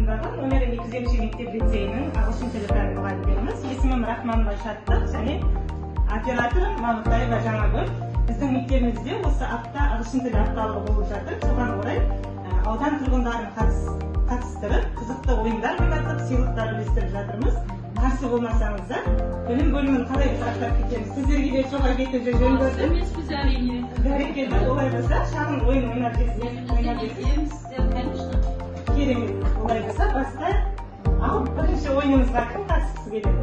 қаласындағы номері 250 мектеп лицейінің ағылшын тілі пәні мұғалімдеріміз. Есімім Рахманова Шаттық және операторым Мамытаева Жаңагүл. Біздің мектебімізде осы апта ағылшын тілі апталығы болып жатыр. Соған орай аудан тұрғындарын қатыстырып, қызықты ойындар ойнатып, сыйлықтар үлестіріп жатырмыз. Қарсы болмасаңыздар, білім бөлімін қалай біз аттап кетеміз? Сіздерге де соға кетіп жөн көрдім. Емеспіз, әрине. Бәрекелді, олай болса, шағын ойын ойнап жесіз. Конечно. Керемет. Олай болса, бастайық. Ал бірінші ойынымызға кім қатысқысы келеді?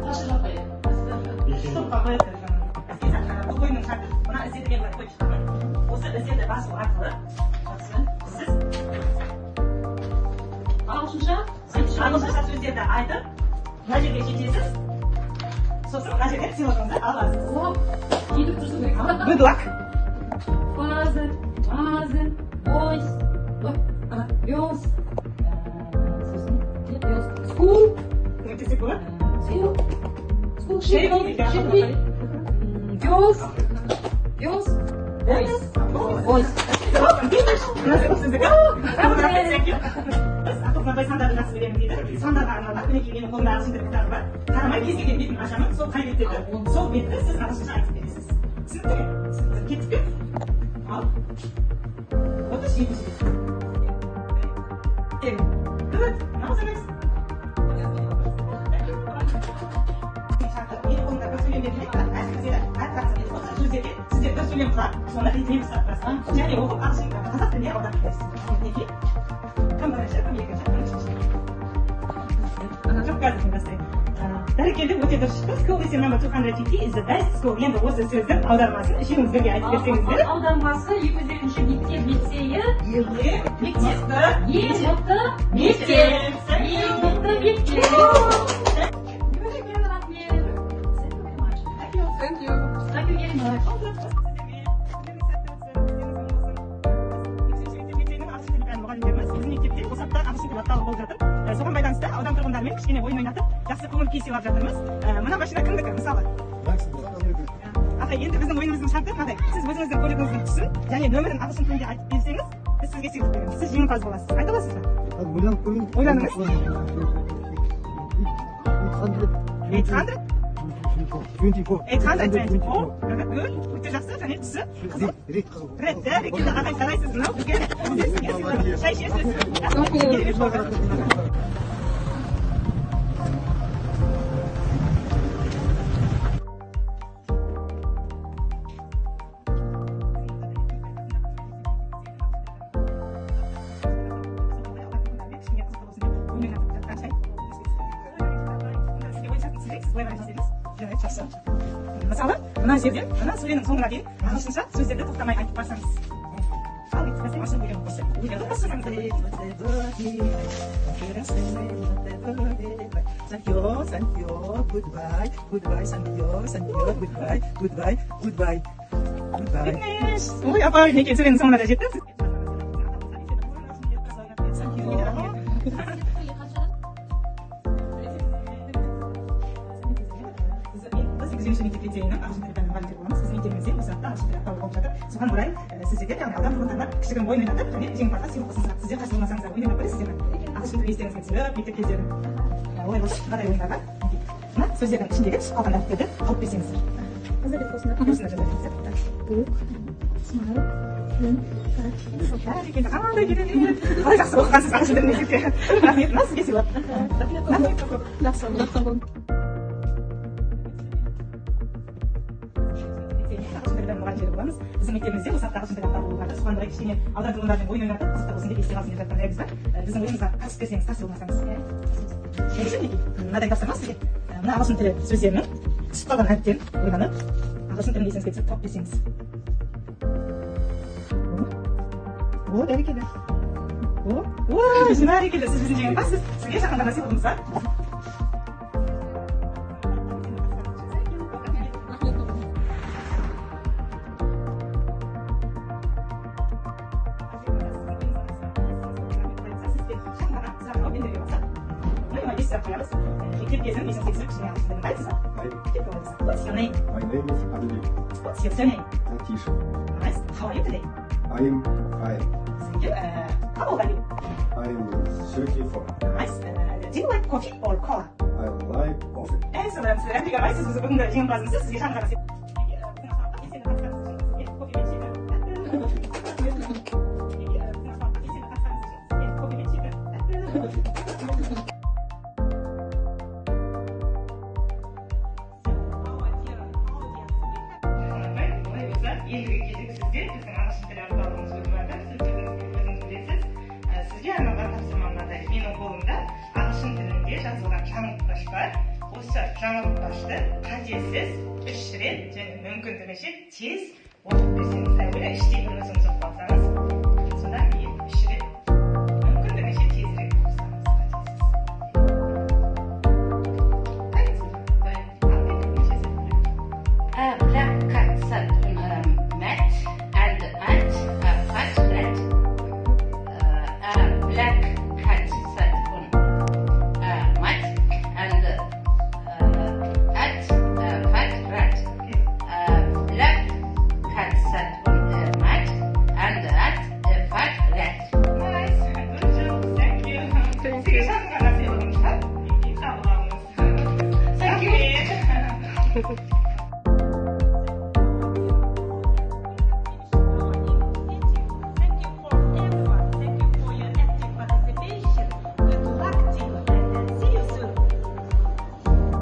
Қашып апай. Стопқа қоя тұр жаңа. Бұл ойынның шарты мына іздерге былай қойып шыққан. Осы іздерді басу арқылы Жақсы. сіз Ағылшынша? ағылшынша сөздерді айтып, мына жерге жетесіз. Сосын мына жерден сыйлығыңызды аласыз. О, келіп тұрсың. Good luck. Father, mother, boys, girls, сосын, не, girls, school, Көмектессек болады? school, school, Should be, should be, girls, girls, boys, boys. Біз Ақылқын апай сандарды жақсы білемін дейді. Сандарға арналған мінекей менің қолымда ағылшын тілі кітабы бар. Қарамай кез келген бетін ашамын, сол қай бетте тұр, сол бетті сіз ағылшынша айтып бересіз. Түсінікті ме? Түсінікті. Кеттік пе? Ал. 37-ші бет. Good. Now the next. Менің қолымда бір сөйлем беріледі, бірақ әр сөздері, әр қатысы. Осы сөздерге сіздер бір сөйлем құрап, соны ретімен ұстап тұрасыз. Және оқып ағылшын қазақ тіліне аударып бересіз. Мінекей. Кім бірінші, кім екінші, кім үшінші. Жоқ, қазір мен бастайын. Бәрекелді, өте дұрыс шықты. School is number 250 is the best school. Енді осы сөздің аудармасын үшеуіңіз бірге айтып берсеңіздер. Аудармасы 250 мектеп лицейі, Ең мектеп, мықты ең мықты мектеп, ең мықты мектеп. Рахмет. Thank you. Thank you very much. Біздің мектепте осы апта ағылшын тілі апталығы болып жатыр. Соған байланысты аудан тұрғындарымен кішкене ойын ойнатып, жақсы көңіл күй сыйлап жатырмыз. Мына машина кімдікі, мысалы? Ағай, енді біздің ойынымыздың шарты мынадай. Сіз өзіңіздің көлігіңіздің түсін және нөмірін ағылшын тілінде айтып берсеңіз, біз сізге сыйлық береміз. Сіз жеңімпаз боласыз. Айта аласыз ба? Ойланып көрейін. Ойланыңыз. 824. 824. Good. Өте жақсы. Және түсі қызыл. Red, қызыл. Red, бәрекелді, ағай, жарайсыз. Мынау бізге сізге сыйлық. Шай ішесіз. Керемет болды. Мысалы, мына жерден, мына сөйлемнің соңына дейін ағылшынша сөздерді тоқтамай айтып барсаңыз. Ал, Thank you, thank you, goodbye, goodbye, thank you, thank you, goodbye, goodbye, goodbye, goodbye. Finish. Ой, апай, мінекей сөйлемнің соңына да жетті. Thank you. Біз 250 мектеп лицейінің ағылшын тілі пәні мұғалімдері боламыз. Біздің мектебімізде осы апта ағылшын тілі апталығы болып жатыр. Соған орай сіздерге, яғни аудан тұрғындарына кішігірім ойын ойнатып және жеңімпазға сыйлық ұсынсақ, сіздер қарсы болмасаңыздар, ойын ойнап көресіздер ме? Ағылшын тілі естеріңізге түсіріп, мектеп кездерін. Олай болса, мынадай ойындар бар. Мінекей. Мына сөздердің ішіндегі түсіп қалған әріптерді тауып берсеңіздер. Осында жаза беріңіздер. Бәрекелді, қандай керемет. Қалай жақсы оқығансыз ағылшын тілін мектепте. Рахмет, мына сізге сыйлық. Рахмет көп көп. Жақсы, жақсы болды. Ағылшын тілі пәні мұғалімдері боламыз. Біздің мектебімізде осы апта ағылшын тілі апталығы болып жатыр. Соған орай кішкене аудан тұрғындарымен ойын ойнатып, қызықты болсын деп, есте қалсын деп жатқан жайымыз бар. Біздің ойынымызға қатысып берсеңіз, қарсы болмасаңыз. Ендеше мінекей, мынадай тапсырма сізге. Мына ағылшын тілі сөздерінің түсіп қалған әріптерін ойланып, ағылшын тілін есіңізге түсіріп тауып берсеңіз. О, бәрекелді. О, ой, бәрекелді, сіз біздің жеңімпазсыз. Сізге жақын ғана сыйлығымыз бар. Мектеп кезін есіңізге түсіріп, кішкене ағылшын тілін айтсыз ба? What's your name? My name is Adilbek What's your surname? Latish. Nice. How are you today? I am fine. Thank you. you. How old are you? I'm 34. Nice. Do you like coffee or cola? I like coffee. Excellent. Әбдіге сіз біздің бүгінгі жеңімпазымызсыз. Сізге шаңырақ. Олай болса, ендігі кезек сізде. Біздің ағылшын тілі апталығымыз өтіп жатыр. Сіз өзіңіз білесіз. Сізге арналған тапсырма мынадай: менің қолымда ағылшын тілінде жазылған жаңылтпаш бар. Осы жаңылтпашты қатесіз үш рет және мүмкіндігінше тез оқып берсеңіз, әуелі іштей бір өзіңіз оқып алсаңыз.